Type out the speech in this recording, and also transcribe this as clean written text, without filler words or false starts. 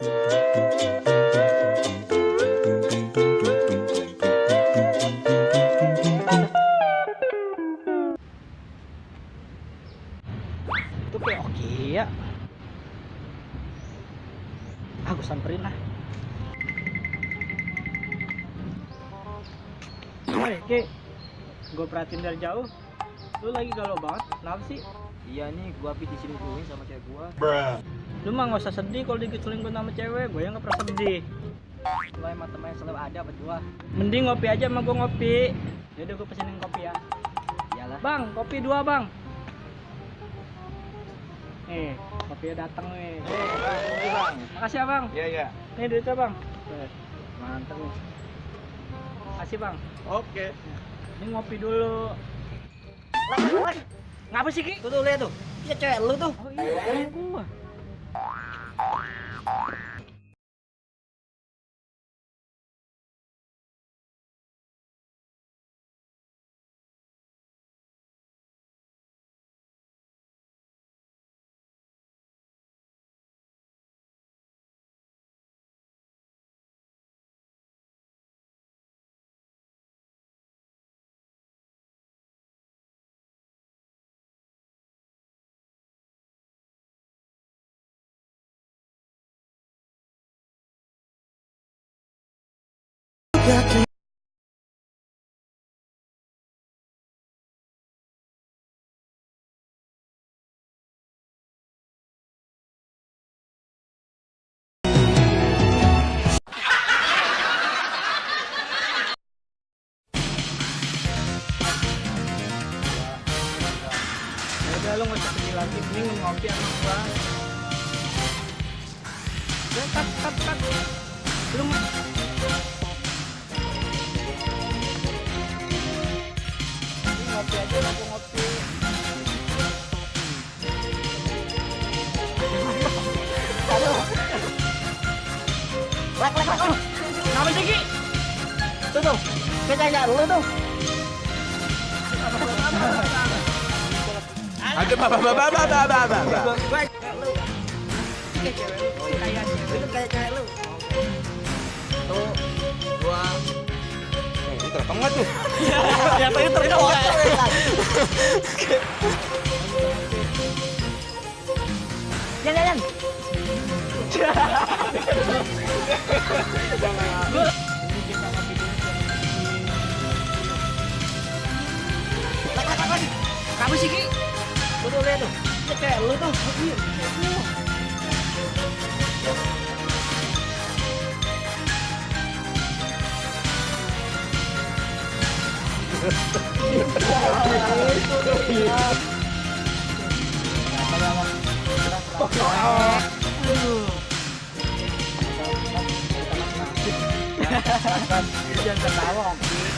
Itu kayak oke ya. Aku samperin lah. Oke, gue perhatiin dari jauh. Lu lagi galau banget, kenapa sih? Iya nih, gua habis diselingkuhin sama cewek gua. Lu mah gak usah sedih kalau diselingkuhin sama cewek, gue yang gak pernah sedih. Lu emang temen yang selalu ada buat gua. Mending ngopi aja sama gue ngopi. Yaudah gue pesenin kopi ya. Iyalah. Bang, kopi 2 bang. Nih, kopinya datang nih. Bang. Makasih ya bang. Iya, iya. Nih duitnya bang. Mantap nih. Makasih bang. Oke. Ini ngopi dulu. Ngapa sih Ki? Tuh lihat tuh. Iya cewek lu tuh. Oh iya, gua. Udah lu gak usah sedih lagi, mending ngopi sama gua. Udah cut. Lu mau ini ngopi aja, aku ngopi. Lek. Kenapa sih Ki? Tuh. Kayaknya lu tuh. Ada apa? Gua kayak cewek lu. Kayak cewek lu. Tuh, gua Ini terekam nggak tuh? Ya tadi terkawal. Yan. Lek. Kamu sih Ki? Tuh lihat tuh. Cewek lu tuh. Jangan ketawa, Ki.